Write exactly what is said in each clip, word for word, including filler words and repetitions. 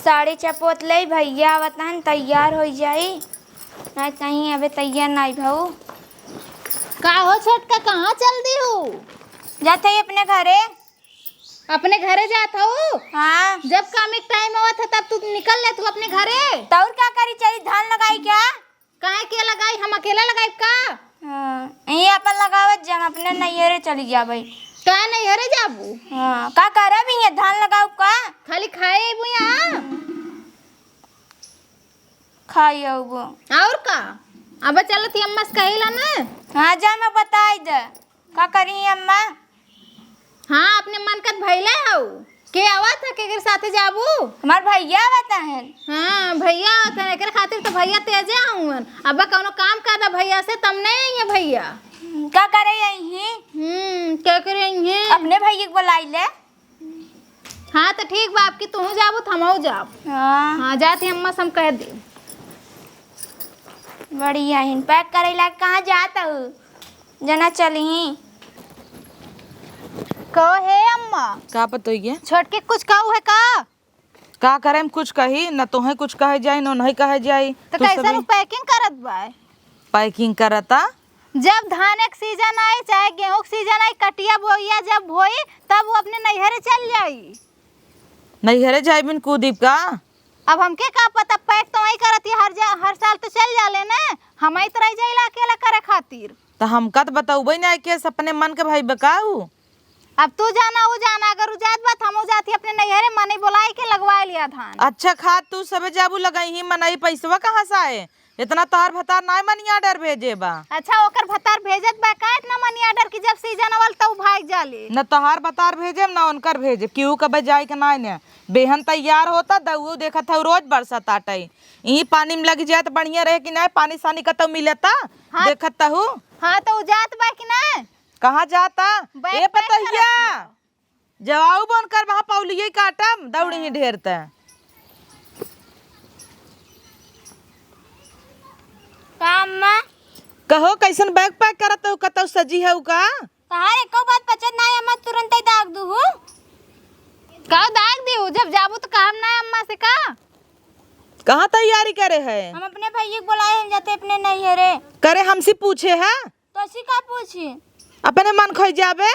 ताड़ी चपोत ले, भइया आवत हन, तैयार होइ जाई। नाहीं कहीं अबे तैयार नाहीं भऊ। का हो छोटका, कहाँ चल दिहू? जात हई अपने घरे। अपने घरे जात हऊ? हाँ। जब काम एक टाइम आवत है तब तू निकल लेत हऊ अपने घरे। त अउर का करी, चली धान लगाई का? काहे के लगाई, हम अकेला लगाइब का? हाँ, यहीं अपन लगावत जाम, अपने नैहरे चली जाबै। का नैहरे जाबू? हाँ, का करब, यहीं धान लगाउब का? खाली खाए अइबू यहाँ? खाई अउबू। अउर का? अब चलत ही अम्मा से कहिला ना। हाँ, जा मैं बताई दे। का करी अम्मा? हाँ, अपने मन का त भइले हऊ। के आवत है, केकर साथे जाबू? हमार भइया आवत हन। हाँ, भइया आवत हन, एकरे खातिर त भइया तेजे हउवन। अब कउनो काम कह दा भइया से, तब नाहीं अइहें भइया। का करे अइहीं? हम्म, का करे अइहीं? अपने भइया के बोलाई ले। हाँ, त ठीक बा, अब की तुहूँ जाबू, त हमहूँ जाब। हाँ। हाँ, जात ही अम्मा से हम कह दे। बढ़िया हिन, पैक करे लाग कहाँ जात हऊ? जना चलही। कहो हे अम्मा। का पतोहिया? छोटके कुछ कहू है का? का करे हम कुछ कही, न तोहे कुछ कहे जाई, न उन्हें कहे जाई। तो तू कैसन सबे पैकिंग करत बा? पैकिंग करता। जब धान एक सीजन आई, चाहे गेहूं के सीजन आई, कटिया बोइया जब होई, तब वो अपने नैहरे चल जाई। नैहरे जाइबिन कूदिब का? अब हमके का पता, पैक तो वही करत ही हर जा, हर साल तो चल जाले ने, हम ही तो रह जाइला अकेला करे खातिर। त हमका त बतउबे नाहीं के अपने मन के भइबे का ऊ? अब तू जाना, ऊ जाना, अगर ऊ जात बा त हमहू जात ही अपने नैहरे, मनई बोलाइ के लगवाइ लिया धान। अच्छा खाद तू सबे जाबू लगइही, मनई पैसवा कहाँ से आए? इतना तोहार भतार नाहीं मनी आर्डर भेजे बा। अच्छा ओकर भतार भेजत बा का इतना मनी आर्डर कि जब सीजन आवल त ऊ भाग जाले? न तोहार भतार भेजे न उनकर भेजे, केहू कबे जाए के नाहीं ने। बेहन तैयार होता, दउओ देखत हऊ रोज बरसत आटई। इहीं पानी में लग जाए त बढ़िया रहे कि नाहीं, पानी सानी कतौ मिलता? हाँ। देखत हऊ। हाँ त ऊ जात बा कि नाहीं? कहाँ जाता? बैग ए पैक पतोहिया, करत हूँ। जवाऊ बन कर वहाँ पौलिये काटम, दौड़ी ही हाँ। ढेर त। का अम्मा? कहो, कैसन बैग पैक करत हऊ? कतौ सजी हऊ का? तहार एको बात पचत नाहीं अम्मा, तुरंतै दाग दुहू। का दाग दिहू? जब जाबू त काम नाहीं अम्मा से का? कहाँ तैयारी करे है? हम अपने भइया के बोलाए, हम जाते अपने नैहरे। करे हमसे पूछे है? तोसे का पूछी? अपने मन खोई जाबे।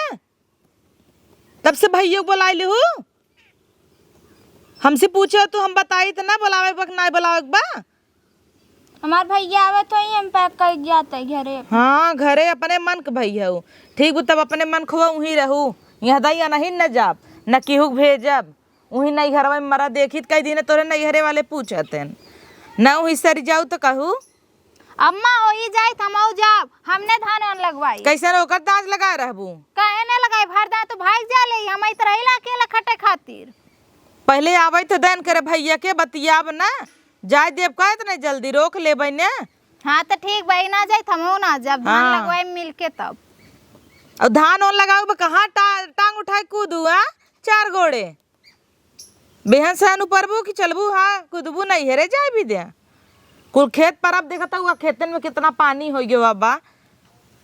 तब से भइया के बोलाइ लिहू। हमसे पूछे तू, हम बताई त ना बोलावे के बा कि नाहीं बोलावे के बा। हमार भइया आवत होई, हम पैक कइ जाते घरे। हाँ, घरे अपने मन के भइया हो। ठीक बा, तब अपने मन खोवा उहीं रहू। यहाँ दाई अनहिन न जाब, न केहू के भेजब। उहीं नैहरवा में मरा देखी त कई दिने तोरे नैहरे वाले पूछत हैं। न उहीं सरि जाऊ त कहू। अम्मा, होई जाई त हमहू जाब, हमने धान वान लगवाई। कैसन ओकर दाँज लगाए रहबू? काहे न लगाई, भर दाँज तो भाग जाले, हम ही त रहिला अकेला खटे खातिर। पहिले आवै त देन करे भइया के बतियाब ना, जाए देब का इतने जल्दी, रोक लेबै ने। हाँ त ठीक बा, ई ना जाई त हमहू ना जाब, धान हाँ। लगवाई मिल के तब। अउर धान ओन लगाऊ बा, कहाँ टा-, टांग उठाए कूदू, आ? चार गोड़े। बेहन सहन उपरबू कि चलबू, हाँ, कुदबू नैहरे जाए भी दे। कुल खेत पर अब देखत हुआ, खेतन में कितना पानी होइ गयो बा।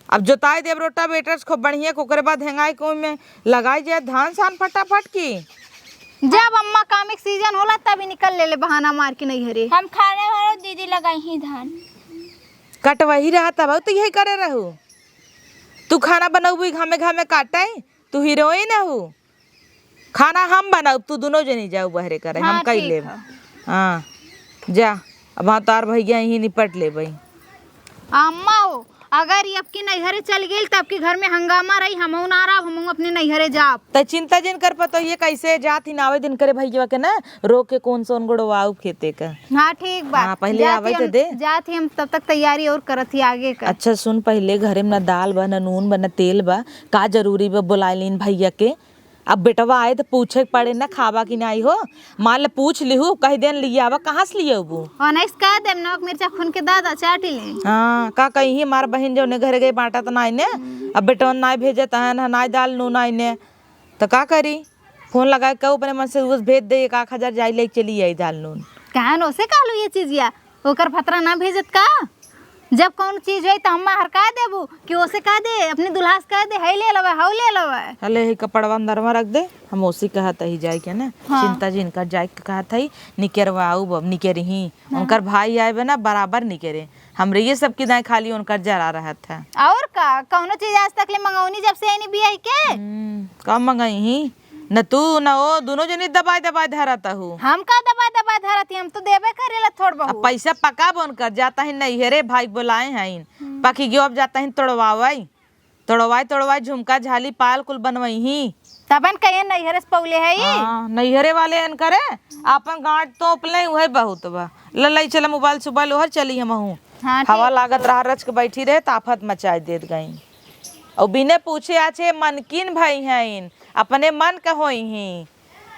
अब जोताई देब रोटावेटर से खूब बढ़िया, ओकरे बाद हेंगाई कोई में लगाई जाए धान सान फटाफट की। जब अम्मा काम एक सीजन होला, तभी निकल लेले बहाना मार के नैहरे। हम खाने वालों दीदी लगाई ही धान। कट वही रहा तब, तो यही करे रहू। तू खाना बनउबू, घामे घामे काटे, तू हीरोइन हऊ। खाना हम बनाउब, तू दुनो जनी जाउ बहरे करे, हम हाँ, कई ठीक लेब। है। हाँ, जा, अब हाँ तोहार भइया यहीं निपट लेबै। अम्मा हो, अगर ई अबकी नैहरे चल गइल, त अबकी घर में हंगामा रही, हमहू ना रहब, हमहू अपने नैहरे जाब। त चिंता जिन कर पतोहिए, कैसे जात ही नावे दिन करे भइया के ना, रोक के कौन सोन गोड़वाऊ खेते का। हाँ, ठीक बा। हाँ, पहिले जात आवे ही त हम, दे। जात ही हम तब तक तैयारी और करत ही आगे का। अच्छा सुन, पहिले घरे में ना दाल बा, ना नून बा, ना तेल बा, का जरूरी बा बोलाए लीन भइया के? अब बेटवा आए त पूछे के पड़े ना, खाबा कि नाई हो। मान ले पूछ लिहू, कह देन लियावा, कहाँ से लियाबू? अनैस कह देम, नमक मिर्चा खून के दादा चाटी ले। हाँ, का कही हमार बहिन जौने घरे गई बाँटा त नाई ने, अब बेटवन नाई भेजत है ना, नाई दाल नून आई ने, त का करी? फोन लगाए के कहू अपने मन से, उस भेज दे, एक आख हजार जाई ले चली आई दाल नून। कहाँ न उसे कहलू ये चीजिया, ओकर भतरा ना भेजत का? जब कौन चीज होई त हम्मा हर कह देबू कि ओसे कह दे, अपनी दुल्हा से कह दे, "हई ले लवे, हऊ ले लवे।" हले, ही कपड़वा अंदर में रख दे, हम ओसी कहत ही जाए के ना। हाँ। चिंता जिन कर, जाए के कहत ही, निकेरवा आऊ बब, निकेरही। हाँ। उनकर भाई आए बे ना, बराबर निकेरे। हमरे ये सब की दाएं खाली उनकर जरा रहत है। और का, कौनो चीज आज तक ले मंगौनी जब से आईनी बियाह के? हम्म, का मंगई ही? न तू, न ओ, दुनो जनी दबाए दबाए धरत हू। हम का दबाए दबाए धरत ही, हम तो देबे करेला थोड़ अब बहुत। पैसा पका बन कर जाता ही नैहरे, भाई बोलाए हैं। हम्म। पकी गयो, अब जाता ही तोड़वावई। तोड़वाई, तोड़वाई, झुमका, झाली, पायल कुल बनवई ही। तबन कहिए नैहरे से पौले है ई। हाँ, नैहरे वाले एन करे, आपन गांठ तोप ले, उहे बहुत बा। ल लई चला मोबाइल सोबाइल ओहर चली हमहू। हाँ, ठीक। हवा लागत रहा, रच के बैठी रहे, त आफत मचाई देत गई। और बिने पूछे आछे मनकिन भई हईन, अपने मन के होई ही।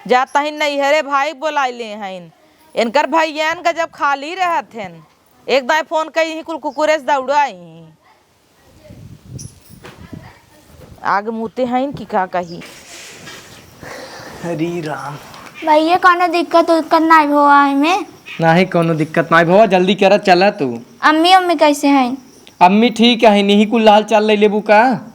जात ही नैहरे भाई बोलाई ले हईन। इनकर भैयन का जब खाली रहत हन, एक दाई फोन कई ही कुल कुकुरे से दौड़ा आई ही। आग मुते हईन कि का कही। हरी राम। भैया, कौनो दिक्कत उक्कत नाई भवा एमे? नाही, कौनो दिक्कत नाई भवा, जल्दी करा, चला तू। अम्मी, अम्मी कैसे हैं? अम्मी ठीक है, नहीं कुल हाल चाल ले लेबू का?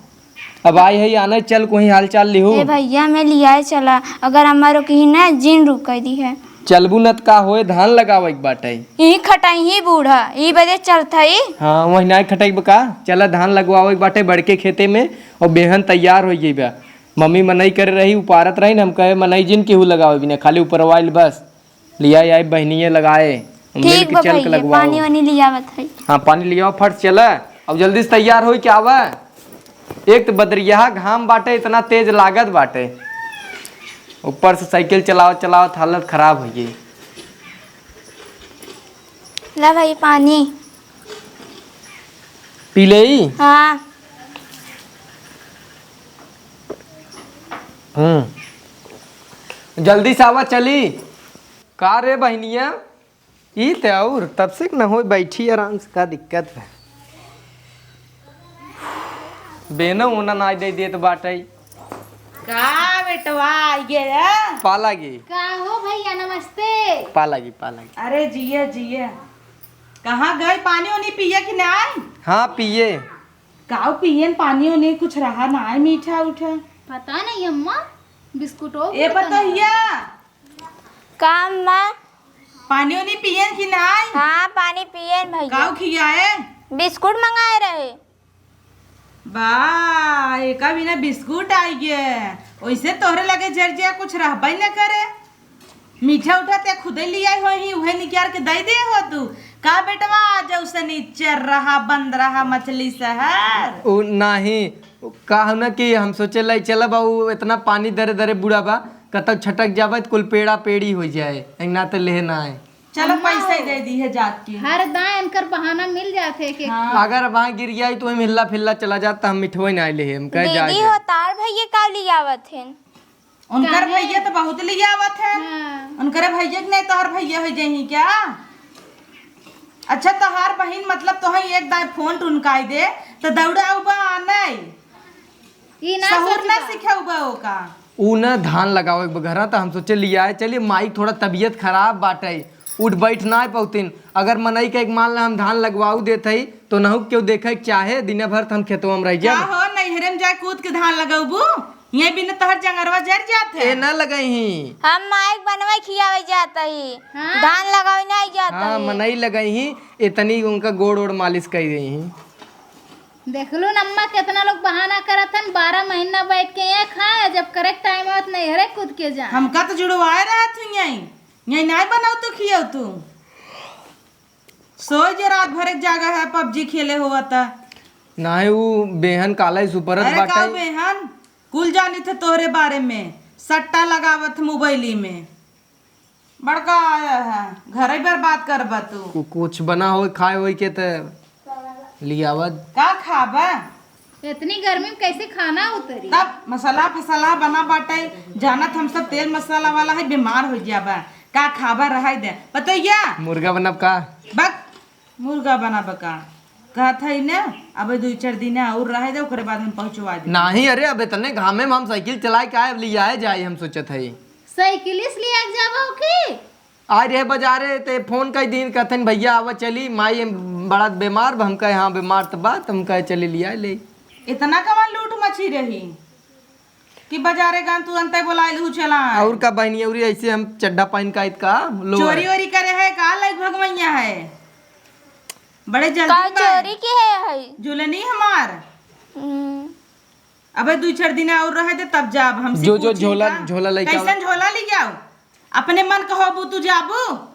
अब आई है, आने चल, कोई हाल चाल लिहू। ए भैया, मैं लियाए चला, अगर अम्मा रोकी ही ना, जिन रुक कर दी है। चलबू न त का होए, धान लगावे के बाटे। ई खटाई ही बूढ़ा, ई बजे चलत हई। हाँ, वही नाई खटाई बा का? चला, धान लगवावे के बाटे बड़के खेते में, और बेहन तैयार हो गई बा। मम्मी मनई करे रही, उपारत रही न, हम कहे मनई जिन केहू लगावे बिना, खाली उपरवाइल बस। लिया आई बहनिये लगाए, हम मिल ठीक के बा चल के भैया, लगवाओ। पानी वानी लियावत है। हाँ, पानी लियाओ, फट चला, अब जल्दी से तैयार होई के आवा। एक तो बदरिया घाम बाटे, इतना तेज लागत बाटे, ऊपर से साइकिल चलावत चलावत हालत खराब हो गई। ला भाई पानी। पी ले? हाँ। हम्म, जल्दी से आवा, चली। का रे बहनिया, ई ते और तब से न होई, बैठी आराम से, का दिक्कत बा? बेनो ओना नाई दे देत बाटई। का बेटवा, आइए रे। पालागी। का हो भैया, नमस्ते। पालागी, पालागी। अरे जिया, जिया। कहाँ गई, पानी ओनी पिए कि नाई? हाँ, पिए। काऊ पियन, पानी ओनी कुछ रहा नाई मीठा उठा। पता नहीं अम्मा, बिस्कुटो ए पता नहीं। पतोहिया। का अम्मा? पानी ओनी पियन कि नाई? हाँ, पानी पियन भैया। काऊ खियाए? बिस्कुट मंगाए रहे। बा, एका बिना बिस्कुट आई गे। ओइसे तोहरे लगे जर जिया कुछ रहबे न करे। मीठा उठा ते खुदे लियाई होही, उहे निकाल के दई दे हो तू। का बेटवा, आज सनीचर रहा, बंद रहा, मछली शहर। उ नाही, का हो ना कि हम सोचे लाई चलब, उ इतना पानी दरे दरे बूढ़ा बा, कतौ छटक जाबे त कुल पेड़ा पेड़ी हो जाए, ना तो लेहे ना आए। चलो, अम्मा पैसा ही हो। दे दी है जात के। हर दाएं इनकर बहाना मिल जात है कि हाँ। अगर वहाँ गिर जाई तो वही हिल्ला फिल्ला चला जात, त हम मिठवई ना ले, हम कह जाए दीदी जाए। हो, तार भैया का लियावत हैं? उनकर काहे? भैया तो बहुत लियावत है। हाँ। उनकर भैया के नहीं, तोहर भैया हो जाही क्या? अच्छा, तोहार बहिन मतलब तोहे एक दाएं फोन टुनकाई दे, तो दौड़ा उबा आ नहीं। ई ना सहूर ना सोचबा। सिखा उबा ओका। ऊ ना धान लगावे के घरा, त हम सोचे लियाए चलिए, माई थोड़ा तबीयत खराब बाटे, उठ बैठ ना पौतिन। अगर मनई के एक मान ला हम धान लगवाऊ देत हई, तो नहु केहू देखे के चाहे, दिने भर त हम खेतवा में रह का जाब। हो, नैहरे में जाए कूद के धान लगौबू? ये बिना तोहर जंगरवा जर जात है। ए ना लगई ही। हम माइक बनवाई खियावे जात ही। हाँ। धान लगावे नहीं जात हाँ, ही। मनई लगई ही, इतनी उनका गोड़ ओड़ मालिश कर दे ही। देख लो न अम्मा, कितना लोग बहाना करत हन, बारह महीना बैठ के ये खाए, जब करेक्ट टाइम आवत नैहरे कूद के जाए। हमका तो जुड़वाए रहत हुई यहीं, यहीं नाई बनाऊ तो खियाऊ तू। सोए जे रात भर एक जागा है, पबजी खेले हुआ था। नाई, ऊ बेहन काला ही सुपरत अरे बाटे। का बेहन, कुल जानी थे तोहरे बारे में, सट्टा लगावत मोबाइली में। बड़का आया है, घर ही बर्बाद करबा तू। कु-, कुछ बना होई, खाए होई के त लियावत। का खाबा? इतनी गर्मी में कैसे खाना उतरी? तब मसाला फसाला बना बाटे, जानत हम सब तेल मसाला वाला है, बीमार हो जाबा। का खाबा, रहाई दे। पतोहिया? मुर्गा बनब का? बक, मुर्गा बनाबा का? कहत है ना, अब दो चार दिन और रहे दे, ओकरे बाद हम पहुँचवा दे। नाही, अरे, अब इतने घामे में हम साइकिल चलाए के आए, अब लियाए जाए, हम सोचत है। साइकिल इसलिए जाबा हो कि? आए रहे बाजारे, ते फोन कई दिन, कहतन, "भैया, आवा चली, माई, बड़ा बीमार बा, हम कहे, "हाँ, बीमार त बा," त हम कहे, "चली लिया ले।" इतना कवन लूट मची रही कि बाजारे गन तुरंते बोलाइल हु चला। और का बहनी, और ऐसे हम चड्ढा पहन का इत का लोग चोरी वोरी करे है का, लाइक भगवैया है? बड़े जल्दी का में। चोरी की है, है? झुलनी हमार। हम्म। अबे दुइ चार दिन और रहे दे तब जाब हमसे जो, जो पूछी झोला, का? झोला लइके आवा। कैसन झोला ले जाओ? अपने मन का होबू तू जाबू?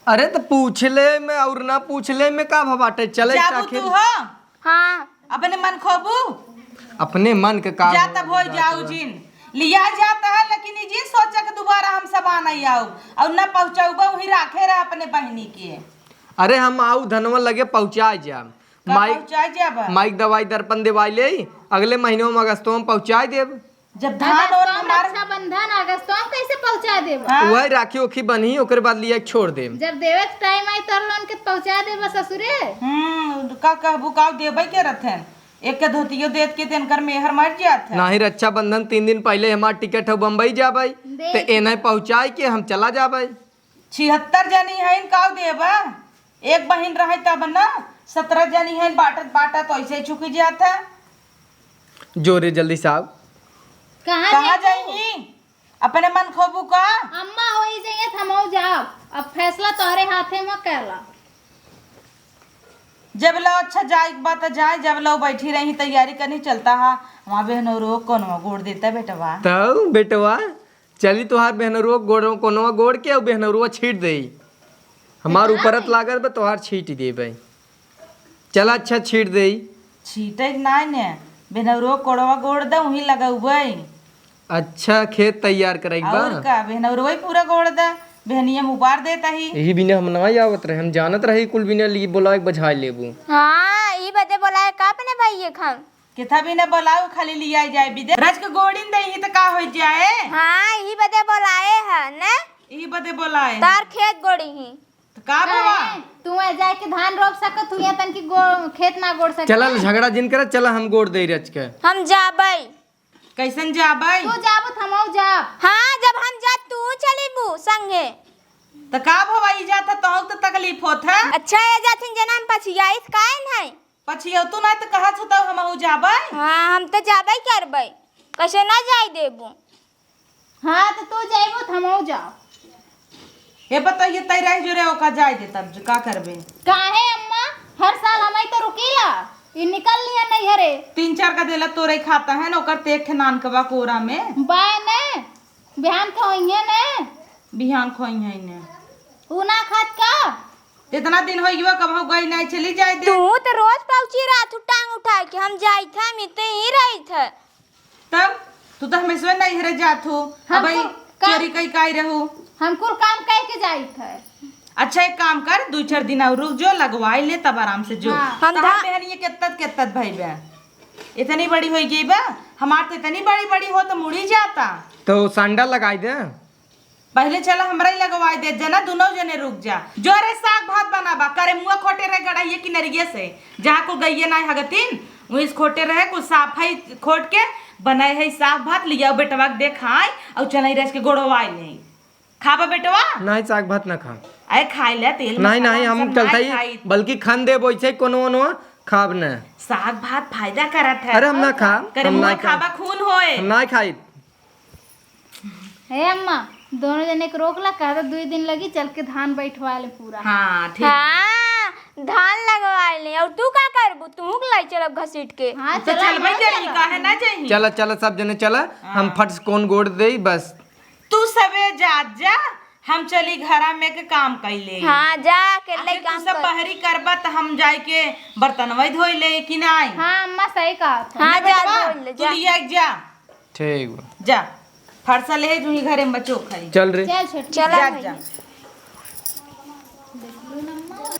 अरे त पूछ ले में और ना पूछ ले में का भा बाटे, चले जाबू आखिर। तू हो? हाँ। अपने मन खोबू? अपने मन के का जा हो तब हो जात जाऊ बा। जिन। लिया जाता है, लेकिन ई जिन सोचा के दोबारा हम सब आ नहीं आऊ। और ना पहुँचाऊबा, वहीं राखे रह अपने बहनी के। अरे हम आऊ धनवा लगे पहुँचा जाब। का माइक, पहुँचा जाबा? माइक दवाई दर्पण देवाई ले, अगले महीने में अगस्तों में पहुँचा देब। जब धान और अगस्तों में हमार रक्षाबंधन, अगस्तों में कैसे पहुँचा देबा? हाँ। वही राखी ओखी बनी, ओकरे बाद लिया के छोड़ देब। जब देवे के टाइम आई तोर लोन के पहुँचा देबा ससुरे। हम्म, का कहबू, का देबे के रहथन? एक के धोतियो देत के तेनकर मेहर मर जात है। नाही, रक्षाबंधन तीन दिन पहले हमार टिकट हो बम्बई जाबे, देख। ते एने पहुँचाए के हम चला जाबे। छिहत्तर जनी हईन, काउ देबा? एक बहिन रहे तब ना, सत्रह जनी हईन, बाटत बाटत ऐसे ही चुकी जात है। जो रे जल्दी साहब। कहाँ कहाँ जाई? जाई? अपने मन खोबू का? अम्मा होई जाइए, त हमहू जाब। अब फैसला तोहरे हाथे में, कहला। जब लो अच्छा जाए के बात जाए, जब लो बैठी रही तैयारी करनी चलता है, वहाँ बहनोरो कोनो गोड़ देता बेटवा। तब बेटवा, चली तोहार बेहनरुआ गोड़, कोनवा गोड़ के, अउ बेहनरुआ छीट देई। हमार हाँ। ऊपरत लागत बा, तोहार छीट देबे। चला, अच्छा, छीट देई। छीटे के नाई ने, बेहनरुआ कोड़वा गोड़ दे, वहीं लगउबे। अच्छा, खेत तैयार करे के बा। और का, बेहनरुआ ही पूरा गोड़ दे, बेहनिया में उबार देता ही। यही बिना हम ना आवत रहे, हम जानत रहे कुल बिना ली बोलाए के बझाए लेबू। हाँ, ई बदे बोलाए का अपने भइये खान? केथा भी न बोलाऊ, खाली लियाई जाए बिदे। रच के गोड़िन दे ही त का होइ जाए? हाँ, यही बदे बोलाए है, ने? यही बदे बोलाए। तार खेत गोड़ी ही। त का भवा? अरे, तू ए जाए के धान रोप सकत, तू यहाँ तन की गो-, खेत ना गोड़ सकत। चला, झगड़ा जिन करे, चला, हम गोड़ दे रच के। हम जाबई। कैसन जाबई? तू जाबू त हमहू जाब। हाँ, जब हम जाब, तू चलीबू संगे। त का भवा, ई जात है, तोहू त तकलीफ होत है। अच्छा, ए जाथिन जना हम पछियाइत काहे नहीं? पछियौतू नाहीं त कहत हतौ हमहू जाबै। हाँ, हम त जाबै करबै, कैसे ना जाय देबू? हाँ, त तू जइबू त हमहू जाब। हे बतइए, तै रह जो रे, ओका जाय दे तब, जो का करबे? काहे अम्मा, हर साल हमही त रुकीला, ई निकल लिया नैहरे। तीन चार का देला तोरे खाता है न, ओकर तेख नान के बा कोरा में। बाय ने, बिहान के होइहे ने। बिहान के होइहे ने। ऊ ना खात का? इतना दिन होइ गवा, कबहू गई नाहीं, चली जाय दे। तू त रोज पहुँची रहत हू टांग उठाय के, हम जाइत है, हम इते ही रहित है। तब तू त हमेशा नैहरे जात हू, हम अबही कुल काम चोरी कई काई रहू। हम कुल काम कई के जाइत है। अच्छा, एक काम कर, दुइ चार दिन और रुक जो, लगवाय ले, तब आराम से जो। हाँ। हम तहार धा- बहन ये केत्तत केत्तत भई बा, इतनी बड़ी होइ गई बा, हमार त इतनी बड़ी बड़ी होत मुड़ी जाता। त सांडा लगाय दे। पहिले चला हमरइ लगवाय दे, जना दुनौ जने रुक जा। जो रे साग भात बनाबा, करेमुआ खोटे रहे गड़हिए किनरिए से, जहाँ कुल गइए नाहीं हगतिन, उहीं से खोटे रहे, कुल साफइ खोट के बनाए है साग भात, लियाउ बेटवा के देखाई, अउ चलइ रच के गोड़वाइ लेई। खाबा बेटवा? नाहीं, साग भात ना खाब। अरे खाइ ले, तेल नाहीं, मसाला नाहीं, हम सब चलता नाहीं ही, खाई। बल्कि खन देब वइसे कोनो ओनो खाब न। साग भात फायदा करत है। अरे हम ना खाब, करेमुआ खाबा, खून होए। हम नाहीं खाई। हे अम्मा, दोनों जने के रोक ला, कहता दुइ दिन लगी, चल के धान बैठवा ले पूरा। हाँ, ठीक। हाँ, धान लगवा ले। और तू का करबू? तू के लाई चलब घसीट के। हाँ, तो चला, चलबे हम करी, चलब। काहे ना जाई? चला, चला, सब जने चला। हाँ। हम फट से कौन गोड़ देई, बस। तू सबे जात जा, हम चली घरा में के काम कइ ले। हाँ, जा, अकेले आखिर तू काम सब कर। बहरी करबा, त हम जाइके बर्तनवा धोइ ले कि नाहीं? हाँ, अम्मा, सही कहत है। हाँ, ना जा, बेटवा, धोइ ले, तू जा। लिया के जा। ठीक बा। जा, फरसा ले जूही घरे में बचो खाई। चल रे। चल छोटकी। चला जा, भाई। जा।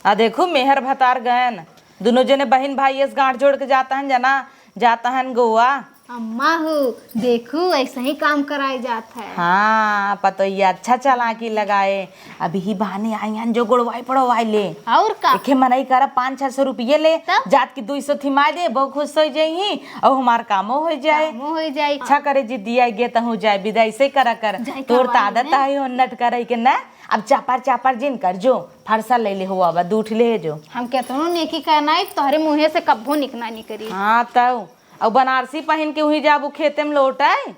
आ देखू, मेहर भतार गयन, दुनो जने बहिन भाई एस गांठ जोड़ के जात हन जना, जात हन गोवा। अम्मा हो, देखू, ऐसे ही काम कराए जात है। हाँ, पतोहिया अच्छा चालाकी लगाए। अबही बहाने आई हन जो गोड़वाई पड़वाई ले। और का? एके मनई करा पाँच छह सौ रुपये ले, तब? जात की दुई सौ थिमाए दे, बहुत खुश होइ जइहीं, और हमार कामो होइ जाए। कामो होइ जाए। अच्छा करे जिद्दी आइ गे तहूँ जाए, बिदा ऐसे करा कर। जाए तोर त करवाई आदत ले। है हो नट करे के ना, अब चापर चापर जिन कर जो, फरसा ले ले हो, अब दूठ ले जो। हम केतनो नेकी करना है, तोहरे मुँहे से कब्बो निकना नहीं करी। हाँ तउ, अब बनारसी पहिन के उहीं जाबू खेते में लौट आए।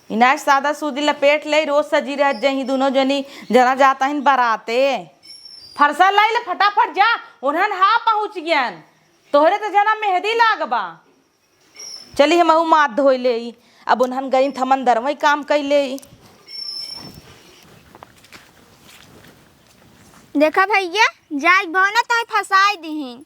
इनाय सादा सूदी लपेट ले, रोज सजी रहत जही दुनो जनी, जना जात हइन बराते। फरसा लाई ले फटाफट जा, उन्हन हा पहुँच गयन। तोहरे त जना मेहदी लागबा। चली हमहू माथ धोई लेई, अब उन्हन गई थमन दरवई काम कई लेई। देखा भैया, जाई भवना तोय फसाई दिहिन।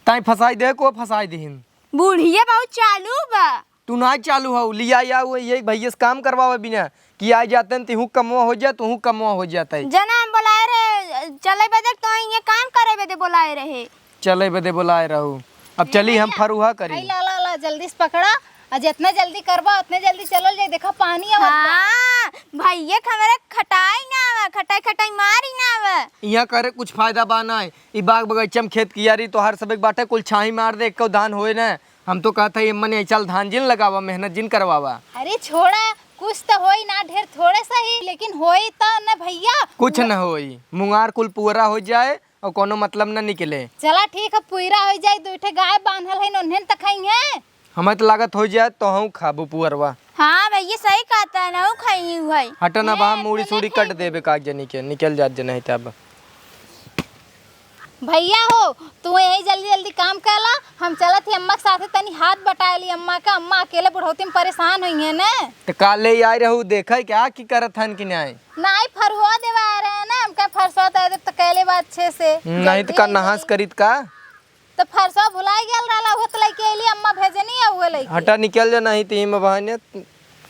ताई फसाई दे को फसाई दिहिन। बुढ़िया बहुत चालू बा। तू ना चालू हो, लिया या वो ये भैया से काम करवावे बिना कि आ जाते हैं, तिहू कमवा हो जाए, तुहू कमवा हो जाता है। जना हम बोलाए रहे, चले बदे तो ये काम करे बदे बोलाए रहे। चले बदे बोलाए रहू, अब चली हम भैया, फरुहा करी। आई ला, ला, ला, जल्दी से पकड़ा, और जितना जल्दी करबा उतने जल्दी चलल जाए। देखा पानी आवत बा। हाँ, भैया के हमरे खटाई ना आवे, खटाई खटाई मारी ना आवे। यहाँ करे कुछ फायदा बा ना, ई बाग बगीचा में खेत कियारी तोहार सब एक बाटे, कुल छाही मार दे, एको धान होए ना। हम तो कहत हई, "अम्मा ने चल धान जिन लगावा, मेहनत जिन करवावा।" अरे छोड़ा, कुछ तो होई ना, ढेर थोड़े सही, लेकिन होई तो न भैया। कुछ न होई, मुंगार कुल पुअरा हो जाए और कोनो मतलब न निकले। चला ठीक है, पुअरा हो जाए, दू ठे गाय बांधल है, उन्हें तो खाई है। हमें तो लागत हो जाए तो हम खाबू पुअरवा। हाँ भैया, सही कहता है ना, वो खाई हुई। हटो ना, बा मूड़ी सूड़ी कट देबे काग जनी के, निकल जात जन है तब। भैया हो, तू यही जल्दी जल्दी काम कर ला, हम चलत ही अम्मा के साथे तनी हाथ बटाए ली अम्मा का, अम्मा अकेले बुढ़ौती में परेशान होई है ना। तो काले आए रहू, देखे क्या की करत हन कि नहीं? नहीं, फरहो देवा आ रहे हैं ना, हम कहे फरसो दे दे तो कहले बा अच्छे से। नहीं तो जल्दी का हो नहास जाई। करीत का? तो फरसो भुलाई गेल रहला, उहे तो लेके अइली, अम्मा भेजनी है उहे लेके। हटा निकल जा, नहीं तो इमे बहाने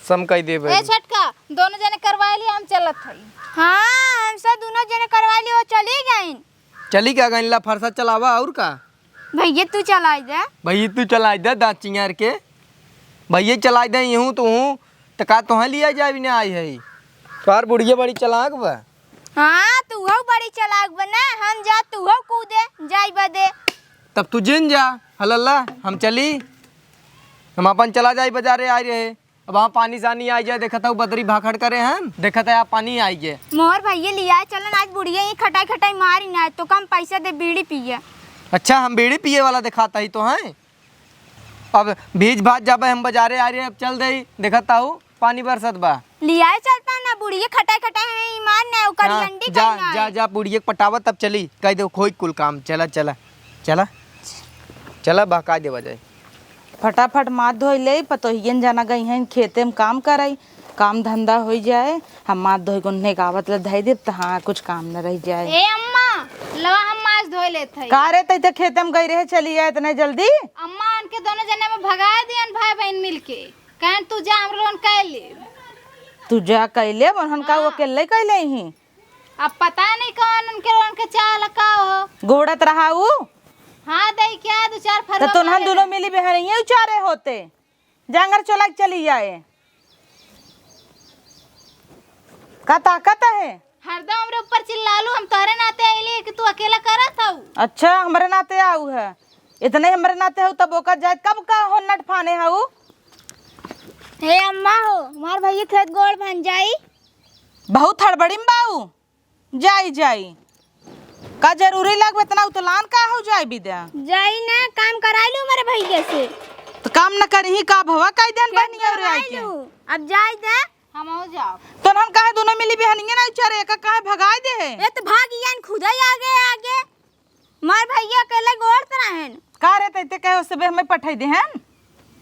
समकाई देबे। ए छोटका, दोनों जने करवा ली, हम चलत हई। हाँ, हम सब दोनों जने करवा ली, वो चली गईन। चली का गइला फरसा चलावा और का? भैया तू चलाई दे। भैया तू चलाई दे दांत चिंगार के। भैया चलाई दे यूं तू हूँ। त का तोहे लिया जाए बिना आई है? तोहार बुढ़िया बड़ी चालाक बा। हाँ, तू हो बड़ी चालाक बा ना, हम जा तू हो कूदे, जाई बदे। तब तू जिन जा, हलल्ला, हम चली। हम अपन चला जाई बाजारे आई रहे। अब वहाँ पानी सानी आई जाए, देखत हऊ बदरी भाखड़ करे हैं, देखत है आप पानी आई जाए। मोर भैया लिया चलन, आज बुढ़िया ही खटाई खटाई मारी ना, तो कम पैसा दे बीड़ी पिए। अच्छा, हम बीड़ी पिए वाला दिखाता ही तो हैं। अब भीज भाज जाबे हम बाजारे आ रहे, अब चल दे, देखत हऊ पानी बरसत बा। लिया चलता ना, बुढ़िया खटाई खटाई हमें ईमान ना, ओकर हाँ, अंडी जा, कहीं ना जा, आए। जा, बुढ़िया के पटावा तब चली, कह दो खोई कुल काम, चला, चला, चला, चला, बहका देवा जाए। फटाफट माथ धोई ले, पतोहियन जना गई हैं खेते में काम करई, काम धंधा होई जाए। हम माथ धोई के उन्हें गावत ले धई देब, त हाँ, कुछ काम न रह जाए। ए अम्मा, लवा हम माथ धोई लेत हई। का रे, तई त खेते में गई रहे, चली आए इतने जल्दी? अम्मा, उनके दोनों जने में भगा दियन भाई बहन मिलके। कहन तू जा, हम लोगन कह लेब। तू जा कह लेब, उन्हन का वो हाँ। अकेले कह ले ही? अब पता नहीं कौन उनके लोगन के चाल का हो। गोड़त रहा ऊ? हाँ, दई क्या दो चार तो फरवा तुन्हन मारे दोनों रहे। मिली बहन ये उचारे होते। जांगर चला के चली आए। का ताकत है? हरदम हमरे ऊपर चिल्लालू, हम तोहरे नाते आइली कि तू अकेला करत हऊ। अच्छा, हमरे नाते आऊ है। इतने हमरे नाते हऊ तब ओकर जाए कब का हो नट फाने हऊ? हे अम्मा हो, हमार भैया खेत गोड़ बन जाई। बहुत हड़बड़ी में बाऊ। जाई, जाई। का जरूरी लागबे इतना उतलान का हो जाई बिदा? जाई ना, काम कराई लू हमारे भैया से। तो काम न करही का भवा, कई दिन खेत बनिया रे आई के। करवाई लू। अब जाई दे। हमहू जाब। तो हम काहे दोनों मिली बिहनिया ना उचारे, एका काहे भगाई दे है? ए तो भाग यान खुदा ही आगे, आगे। मार भैया अकेले गोड़ त रहेन। का रे, तैते कहे उससे बे हमें पठाई दे हैं?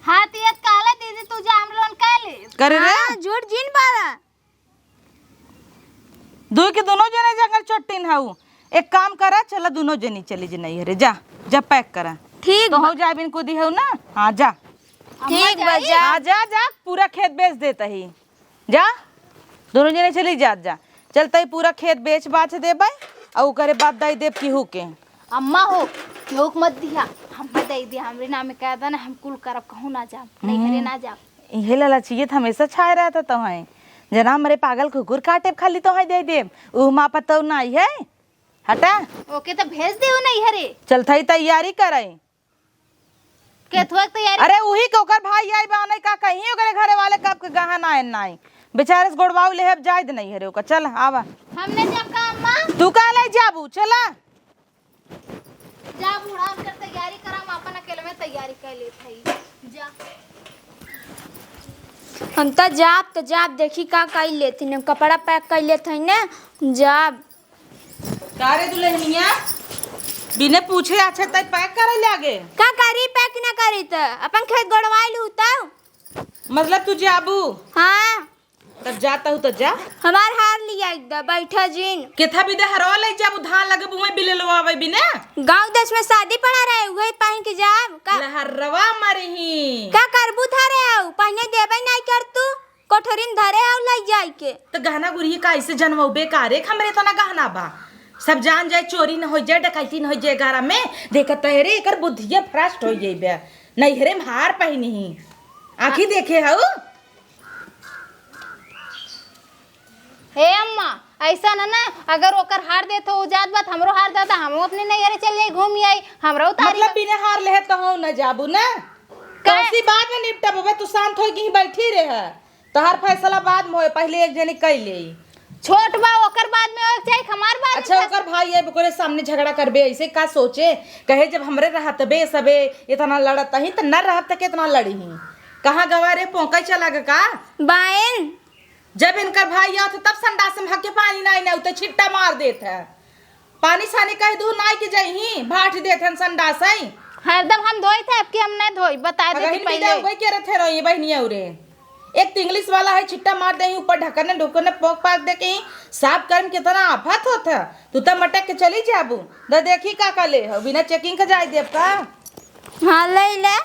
हाँ, तो ये काला दीदी, तू जा, हम लोगन का ले। करे रे? हाँ, झूठ जिन बाला। दुई के दुनो जने जंगल चोट्टिन हऊ। एक काम करा, चला दुनो जनी चली जे नैहरे, जा, जा पैक करा। ठीक तो बा। हो जा बिन कुदी हऊ ना, हाँ जा। ठीक बा, जा। हाँ जा, जा, पूरा खेत बेच देता ही। जा, दुनो जने चली जा, जा। चलता ही पूरा खेत बेच बाच देबै, और ओकरे बाद दई देब केहू के। अम्मा हो, केहू के मत दिया, हमें दे दिया, हमरे नाम में कह देना, हम कुल करब, कहूँ ना जाब, नैहरे ना जाब। इहे लालचियत हमेशा छाए रहता तोहई। जना हमरे पागल कुकुर काटे खाली तोहई दे देब। ऊ माँ पतौ नाई है। हटा। ओके तो भेज दे नैहरे। चल थई तैयारी करई। के थोक तैयारी? अरे उही के ओकर भाई आई बा, नहीं का कहीं ओकरे घरे वाले कब के गहन आए नाई। बेचारे से गोड़वाऊ लेहब, जाए दे नैहरे ओका। चल, आवा। हम नहीं जाब का अम्मा? तू का ले जाबू? चला। जा बूढ़ा, हम कर तैयारी करा, हम अपन अकेले में तैयारी कर लेत हई। जा। हम त जाब, त जाब, देखी का कर लेत हई, कपड़ा पैक कर लेत हई ने, जाब। का रे दुल्हनिया, बिने पूछे अच्छे तय पैक करे लागे? का करी, पैक ना करी त अपन खेत गोड़वाई लू तब। मतलब तू जाबू? हाँ। तब जाता हूँ तो जा। हमार हार लिया एक दा, बैठा जिन। केथा बिदे हरवा ले जाबू, धान लगे बुए बिले लवावे बिने। गाँव देश में शादी पड़ा रहे, उहे पहन के जाब का? लहरवा मरही। का करबू धरे हऊ, पहने देबे नहीं कर तू, कोठरिन धरे हऊ ले जाई के। तो गहना गुरिया का ऐसे जनवबे का रे, हमरे इतना गहना बा। सब जान जाए, चोरी न हो जाए, डकैती न हो जाए, गारा में देखत है रे, एकर बुद्धिया भ्रष्ट हो जाइबे। नैहरे में हार पहनी ही, आँखी देखे हऊ। हे अम्मा, ऐसा न ना, अगर ओकर हार देत हो, उ जात बात हमरो हार देता, हमहू अपने नैहरे चल जाई, घूम आई, हमरो उतारी मतलब बा। बिना हार लेहे तो हो न जाबू ना। काहे? कौसी बाद में निपटब बे, तू शांत होई कहीं बैठी रहे। तोहार फैसला बाद में होए, पहले एक जनी कई ले। छोट बा, ओकर बाद में होए के चाही, हमार बाद अच्छा, में। ओकर भाई है, ओकरे सामने झगड़ा करबे, ऐसे का सोचे? कहे जब हमरे रहत बे सबे इतना लड़त ही, त न रहत त कितना लड़ी ही? कहाँ गवा रे, पोंका चला ग का? बाइन। जब इनकर भाई आवत तब संडास में हके पानी नाई ना उते छिट्टा मार देत है। पानी सानी कह दू नाई के जइही, भाट देत हन संडास है। हरदम हम धोई थे, अब की हम नहीं धोई, बता दे अगर तू हिन पहले। बिदा उगई के रथे रही बहनिया उरे। एक तो इंग्लिश वाला है, छिट्टा मार दे ऊपर ढकने ढुकने पोक पाक दे के ही साफ करे में कितना आफत होत है। तू तो मटक के चली जाबू। द देखी का का ले हो, बिना चेकिंग के जाए देब का? हाँ, ले ले।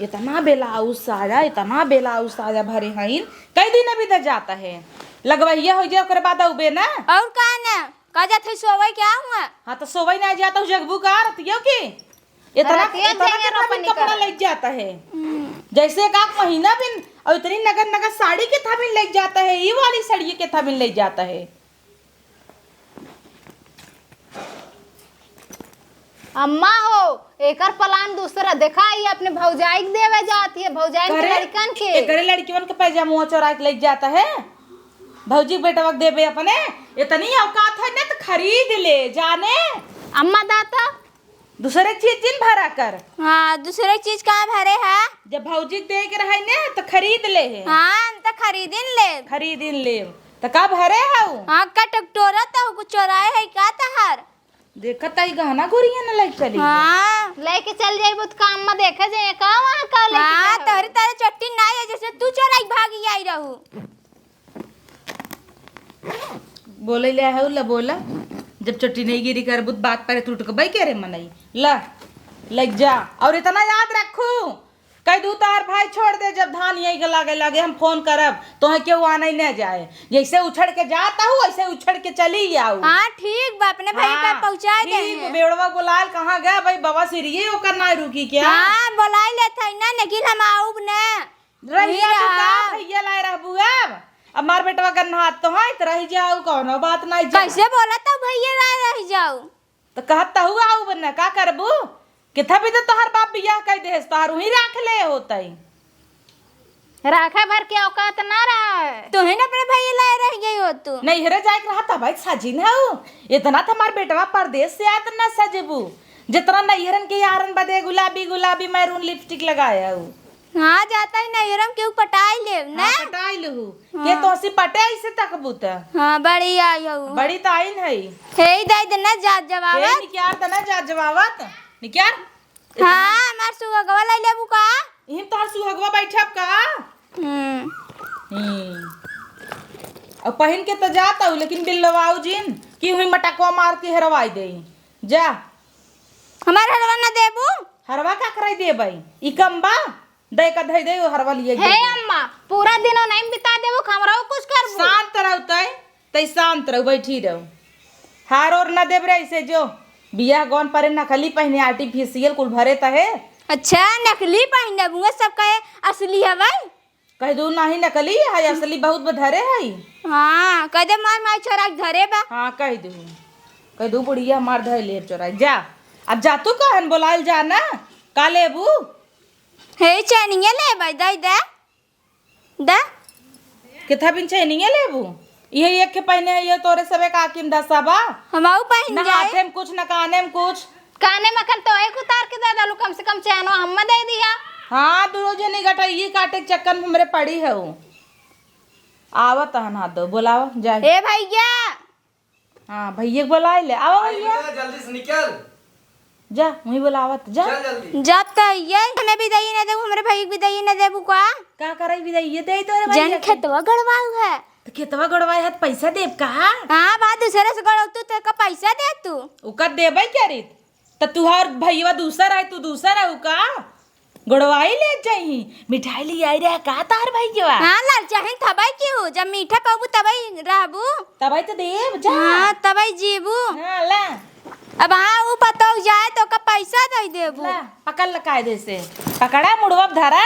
इतना ब्लाउज साया, इतना ब्लाउज साया भरे हईन, कई दिन अभी त जाता है, लगवहिया हो जाए, ओकरे बाद अउबे ना। और का ना, का जात है सोवई क्या हुआ? हाँ, तो सोवई ना जाता हूँ, जगबू का रतियो की? इतना, रतिया इतना जाइए कितना रोपनी बिन कपड़ा करे। लग जाता है। हम्म। जैसे एक आध महीना बिन, और इतनी नगर नगर साड़ी के था बिन लग जाता है, ये वाली साड़ी के था बिन लग जाता है। अम्मा हो, एकर प्लान दूसरा। देखा, ई अपने भौजाई के देवे जात है, भौजाई के करे, लड़कन के। एकरे लड़कियन के पैजामा चोरा के लेके जाता है, भौजी के बेटवा के देबे अपने। इतनी औकात है ना, तो खरीद ले जाने। अम्मा दाता। दूसरे चीज जिन भरा कर। हाँ, दूसरे चीज का भरे है? जब भौजी के दे के रहे ने, तो खरीद ले है। हाँ, हम तो खरीदिन ले। खरीदिन ले। तो का भरे है उ? हाँ, का टकटोरा तो कुछ चोराए है का तहार? देखत आई गहना गुरिया न लेके चली। हाँ। लेके चल जाइबू तो काम में देखे जाए का वहाँ का लेके हाँ, जाए हो? तोहरी तरह चट्टी ना है जैसे तू चोराई भागी आई रहू। बोले ले है ला बोला, जब चट्टी नहीं गिरी करबू तो बात पर टूट के बई के रे मनई। ला, लग जा। और इतना याद रखू, कह दू तोहर भाई छोड़ दे, जब धान यही के लागे लागे हम फोन करब, तोहे केहू आने न जाए। जैसे उछड़ के जाता हूँ, वैसे उछड़ के चली आऊ। हाँ, ठीक बा, अपने भाई का हाँ, पहुँचाए दे ठीक, हैं। बेवड़वा बोलाल कहाँ गया भाई, बाबा सिरिये ओकर ना रुकी क्या? हाँ, बोलाई लेत है ना, लेकिन हम आऊब ना। रहिया वही तू का रहा। भैया लाए रहबू अब? अब मार बेटवा गन्हात तो है, तो रह जाऊ, कौनो बात नहीं जा। कैसे बोला था भैया लाए रह जाऊ? तो कहत त हुआ आऊ बन्ना, का करबू? किथा भी तो तोहर बाप बियाह कर देस, तोहर वहीं राख ले होतई। राखा भर के औकात ना रहा है। तुहे न अपने भैया लाए रह गई हो तू। नैहरे जाए के रहा था भाई, सजिन हऊ। इतना तो हमार बेटवा परदेस से आत न सजबू, जितना नैहरन के यारन बदे गुलाबी गुलाबी मैरून लिपस्टिक लगाया हऊ। हाँ, जाता ही नैहरम केहू पटाई लेब, ना? हाँ, पटाई लेहू। हाँ। के तोहसी पटे ऐसे तकबू त? हाँ, बड़ी आई हऊ। बड़ी त आइन है। हे ही दे देना जात जवाबत। हे निक्यार देना जात जवाबत। निक्यार? हाँ, हमार सुहगवा ले लेबू का? इहिन तोहर सुहगवा बैठब का? हम्म। हम्म। अब पहिन के त जात हऊ, लेकिन बिल्लवाऊ जिन कि हुई मटकवा मार के हेरवाई देई। जा। हमार हरवा ना देबू? हरवा का कराई देबई? ई कम बा? दे का धई दे, हरवा लिए हे दे। अम्मा, पूरा दिन ओनही में बिता देबू, हमरो कुछ करबू? शांत रहू तई, तई शांत रहू, बैठी रहू। हार ओर ना देब रे, ऐसे जो बियाह गौन परे नकली पहिने, आर्टिफिशियल कुल भरे त है। अच्छा, नकली पहिने, बुआ सब कहे असली हवई? कह दू नाही नकली है, असली बहुत बधरे है। हाँ, कह दे मार माई छोरा के धरे बा। हाँ, कह दू, कह दू बुढ़िया मार धर ले चोरा। जा, अब जा तू कहन बोलाइल जा ना, का लेबू? हे चैनिया लेबै, दे दे। दा। किथा बिन चैनिया लेबू? इहे एक के पहिने है, ये तोरे सबे का आँखी में धसा बा। हमहू पहिन ना जाए। हाथे में कुछ, ना काने में कुछ। काने में अखन तो एक उतार के दे देलू, कम से कम चैनो हम्मे दे दिया। हाँ, दुनो जनी गटइये काटे के चक्कर में हमरे पड़ी है उ। आवत हन हाथ दो, बोलावा, जाए। ए भैया। हाँ, भैया के बोलाए ले। आवा अरे भैया। बेटा, जल्दी से निकल। जा, वहीं बोलावत, जा। चल जल्दी। जात का ये, हमें बिदाई ना देबू, हमरे भाई के बिदाई ना देबू का? का करई बिदाई? ये दे तोरे भैया जन के। खेतवा गड़वाऊ है। तो खेतवा गड़वाए है, तो पैसा देब का? हाँ, बात दूसरे से गड़ौतू, तो का पैसा दे तू? ओकर देबै क्या रीत? त तुहार भैया दूसर है, तू दूसर है का? गोड़वाई ले जाई, मिठाई ले आई रहे का तार भैया? हाँ, लाल चाहिन तबै की हो, जब मीठा पाबू तबै रहबू। तबै तो देब जा। हाँ, तबै जीबू। हाँ, ला। अब हाँ, उ पतौ जाए तो का पैसा दे देबू। ला, पकड़ ल कायदे से। पकड़ा, मुड़वा धरा।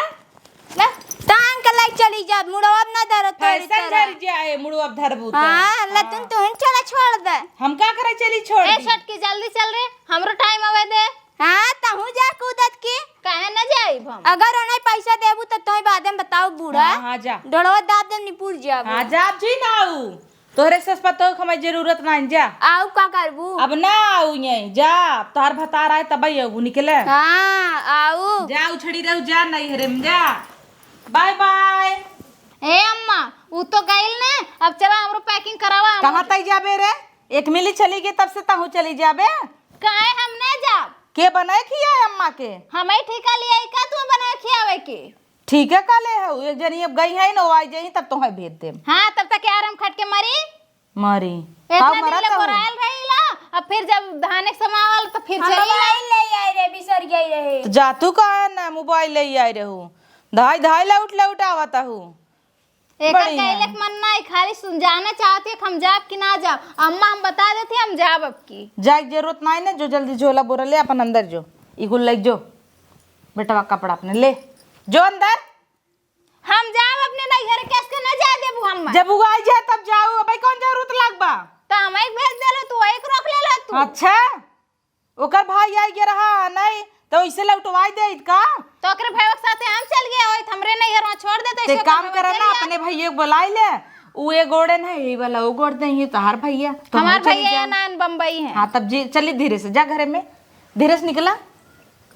ला। टांग के लाइक चली जा, मुड़वा ना धरो तोरी फैशन तरह। झर जाए, मुड़वा धरबू तो। हाँ, ला हाँ। तुम तुहन चला छोड़ दे। हम का करे चली छोड़ ए दी? छोटकी, जल्दी चल रे, हमरो टाइम आवे दे। हाँ, तहूँ जा कूदत की। काहे न जाइब हम? अगर ओने पैसा देबू त तोय बादे में बताओ बूढ़ा। हाँ, हाँ, जा। डोड़वा दाब देम निपुर जाबू। हाँ, जा, जी ना आऊ। तोहरे से पतो हमारी जरूरत ना है, जा। आऊ का करबू? अब ना आऊ यहीं, जा। तोहर भतार आए तब आऊ निकले। हाँ, आऊ। जा, उछड़ी रहू, जा, नहीं हरे में जा। बाय बाय। ए अम्मा, उ तो गइल ने, अब चला हमरो पैकिंग करावा, हम कहाँ तई जाबे रे? एक मिली चली गई तब से तहूँ चली जाबे। काहे हम नहीं जाब? के बनाए खियाए अम्मा के? हमें ठेका लिया का तू बनाए खियावे के? ठीक है, का ले हऊ? एक जनी अब गई है न, वो आई जाई तब तोहे भेज देम। हाँ, तब तक यार हम खट के मरी। मरी। इतना ताऊ दिन मरत ले हऊ। बोरायल रहीला, अब फिर जब धाने समावल तो फिर हम चली मोबाइल ले आए रहे, बिसर गई रहे। तो जा तू काहे ना मोबाइल ले आए रहू? धाई धाई लौट लौट आवत हऊ। एकर बढ़िया। कहले के मन नाही, खाली सुन जाने चाहती है कि हम जाब कि ना जाब। अम्मा हम बता देती, हम जाब अब की। जाए के जरूरत नाही ना, जो जल्दी झोला बोरा ले अपन अंदर जो, ई कुल लइके जो, बेटवा कपड़ा अपने ले जो अंदर। हम जाब अपने नैहर, कैसे ना जाए देबू हम? जब उ आई जाए तब जाऊ, अबे कौन जरूरत लाग बा? तो हम एक भेज देलो, तू एक रोक ले लो तू। अच्छा, ओकर भाई आई गया रहा नहीं तो इसे लौटवाई दे का? तो ओकरे भाई के साथे हम चल गए होइत, हमरे नैहर वहाँ छोड़ देते, ते इसे काम ओकर करे ना, चल गया। अपने भैया के बुलाई ले, उ ए गोड़े नहीं, ये वाला वो गोड़ दे, ये तोहार भैया, तो हमार हम चली भैया जाए। नान बम्बई है। हाँ, तब जी चली धीरे से जा घरे में, धीरे से निकला।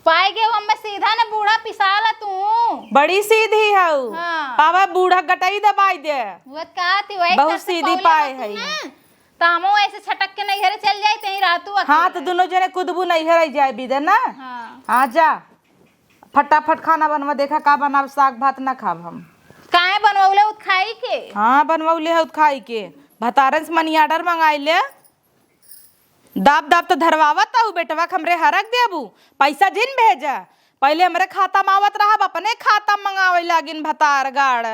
पाए गए वो हमें सीधा ना बूढ़ा पिसाला तू। बड़ी सीधी हऊ। हाँ। पावा बूढ़ा गटई दबाई दे। वो का थी वही बहुत तरह से सीधी पौले पाए होती है। ना। त हमहू ऐसे छटक के नैहरे चल जाई, तहीं रहतू हाँ, अकेले। तो दुनो जने कुदबू नैहर आई जाए बिदे ना। हाँ। हाँ, जा। फटाफट खाना बनवा, देखा का बनाब, साग भात ना खाब हम। काहे बनवले उत खाई के? हाँ, बनवले है उत खाई के। भतारन से मनी ऑर्डर मंगाई ले। दाब दाब तो धरवावत हऊ, बेटवा के हमरे हरक देबू। पैसा जिन भेजा। पहिले हमरे खाता में आवत रहब, अपने खाता में मंगावे लागिन भतार गाड़।